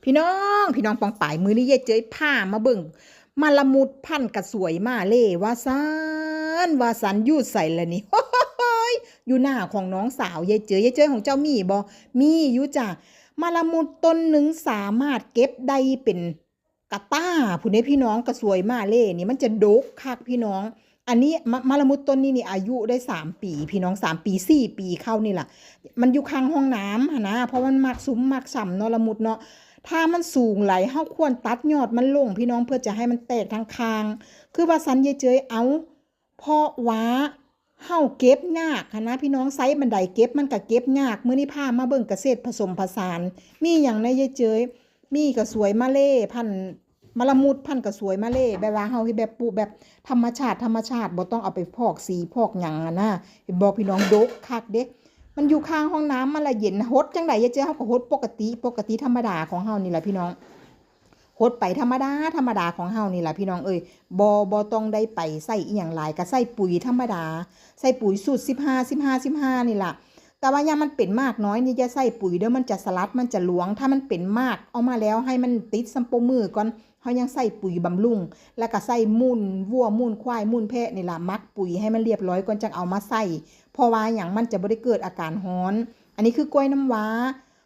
ພີ່ນ້ອງ ພີ່ນ້ອງປ້ອງປາຍ ມື້ນີ້ຍາຍເຈີຍພາມາເບິ່ງມະລະມຸດພັນກະສວຍມາເລວ່າຊັ້ນ ວ່າຊັ້ນ ຢູ່ໃສລະນີ້ ໂອ້ຍ ຢູ່ໜ້າຂອງນ້ອງສາວຍາຍເຈີຍ. ຍາຍເຈີຍ ຂອງເຈົ້າມີບໍ່? ມີຢູ່ຈ້າ. ມະລະມຸດຕົ້ນໜຶ່ງສາມາດເກັບໄດ້ເປັນກະຕ້າພຸ້ນເດ້ພີ່ນ້ອງ. ກະສວຍມາເລນີ້ມັນຈະດົກຄັກພີ່ນ້ອງ. ອັນນີ້ ມະ ມະລະມຸດຕົ້ນນີ້ນີ້ອາຍຸໄດ້ສາມປີພີ່ນ້ອງ ສາມປີ ສີ່ປີເຂົ້ານີ້ລະ. ມັນຢູ່ຂ້າງຫ້ອງນ້ຳຫັ້ນນະ ເພາະມັນມັກຊຸມມັກຊຳເນາະ ລະມຸດເນາະ. ຖ້າມັນສູງຫຼາຍ ເຮົາຄວນຕັດຍອດມັນລົງພີ່ນ້ອງ ເພື່ອຈະໃຫ້ມັນແຕກທາງຂ້າງ ຄືວ່າຊັ້ນຍາຍເຈີຍ. ເອົາ ເພາະວ່າເຮົາເກັບຍາກຫັ້ນນະພີ່ນ້ອງ ໃຊ້ບັນໄດເກັບມັນກະເກັບຍາກ. ມື້ນີ້ພາມາເບິ່ງກະເສດຜະສົມຜະສານ ມີຫຍັງແດ່ຍາຍເຈີຍ? ມີກະສວຍມາເລ ພັນ ມະລະມຸດພັນກະສວຍມາເລ ແບບວ່າເຮົາເຮັດແບບປູກແບບທຳມະຊາດ ທຳມະຊາດ ບໍ່ຕ້ອງເອົາໄປພອກສີພອກຫຍັງຫັ້ນນະ. ເຫັນບໍ່ພີ່ນ້ອງ ດົກຄັກເດ້. ມັນຢູ່ຂ້າງຫ້ອງນ້ຳ ມັນລະເຢັນ. ຫົດຈັ່ງໃດຍາຍເຈີຍ? ເຮົາກະຫົດປົກກະຕິ ປົກກະຕິທຳມະດາຂອງເຮົານີ້ລະພີ່ນ້ອງ ຫົດໄປທຳມະດາ ທຳມະດາຂອງເຮົານີ້ລະພີ່ນ້ອງເອີຍ. ບໍ່ ບໍ່ຕ້ອງໄດ້ໄປໃສ່ອີ່ຫຍັງຫຼາຍ ກະໃສ່ປຸຍທຳມະດາ ໃສ່ປຸຍສູດສິບຫ້າ ສິບຫ້າ ສິບຫ້ານີ້ລະ. ແຕ່ວ່າຍາມມັນເປັນໝາກນ້ອຍນີ້ຢ່າໃສ່ປຸຍເດີ ມັນຈະສະຫຼັດ ມັນຈະລວງ. ຖ້າມັນເປັນໝາກອອກມາແລ້ວ ໃຫ້ມັນຕິດຊຳໂປມືກ່ອນ ເຮົາຍັງໃສ່ປຸຍບຳລຸງ ແລ້ວກະໃສ່ມູນວັວ ມູນຄວາຍ ມູນແພະນີ້ລະ ໝັກປຸຍໃຫ້ມັນລຽບລ້ອຍກ່ອນ ຈັ່ງເອົາມາໃສ່. ເພາະວ່າຫຍັງ? ມັນຈະບໍ່ໄດ້ເກີດອາການຮ້ອນ. ອັນນີ້ຄືກ້ວຍນ້ຳວ້າ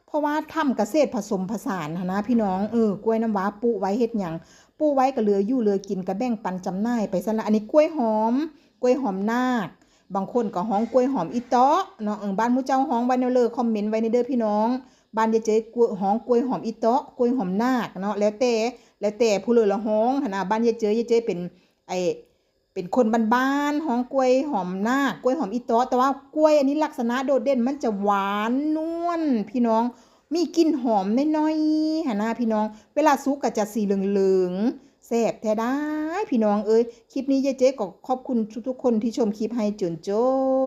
ເພາະວ່າທຳກະເສດຜະສົມຜະສານຫັ້ນນະພີ່ນ້ອງ. ເອີ ກ້ວຍນ້ຳວ້າປູກໄວ້ເຮັດຫຍັງ? ປູກໄວ້ກະເຫຼືອຢູ່ເຫຼືອກິນ ກະແບ່ງປັນຈຳໜ່າຍໄປຊັ້ນລະ. ອັນນີ້ກ້ວຍຫອມ ກ້ວຍຫອມນາກ ບາງຄົນກະຮ້ອງກ້ວຍຫອມອີເຕາະເນາະ. ເອີ ບ້ານໝູ່ເຈົ້າຮ້ອງວ່າແນວເລີ ຄອມເມັນໄວ້ແດ່ເດີພີ່ນ້ອງ. ບ້ານຍາຍເຈີຍ ກ້ວຍ ຮ້ອງກ້ວຍຫອມອີເຕາະ ກ້ວຍຫອມນາກເນາະ ແລ້ວແຕ່ ແລ້ວແຕ່ຜູ້ເລີລະຮ້ອງຫັ້ນນະ. ບ້ານຍາຍເຈີຍ ຍາຍເຈີຍເປັນ ໄອ້ ເປັນຄົນບ້ານໆ ຮ້ອງກ້ວຍຫອມນາກ ກ້ວຍຫອມອີເຕາະ. ແຕ່ວ່າກ້ວຍອັນນີ້ລັກສະນະໂດດເດັ່ນ ມັນຈະຫວານນວນພີ່ນ້ອງ ມີກິ່ນຫອມນ້ອຍໆ ຫັ້ນນະພີ່ນ້ອງ. ເວລາສຸກກະຈະສີເຫຼືອງໆ ແຊບແທ້ດາຍພີ່ນ້ອງເອີຍ. ຄລິບນີ້ຍາຍເຈີຍກະຂອບຄຸນທຸກໆຄົນທີ່ຊົມຄລິບໃຫ້ຈົນຈົບ.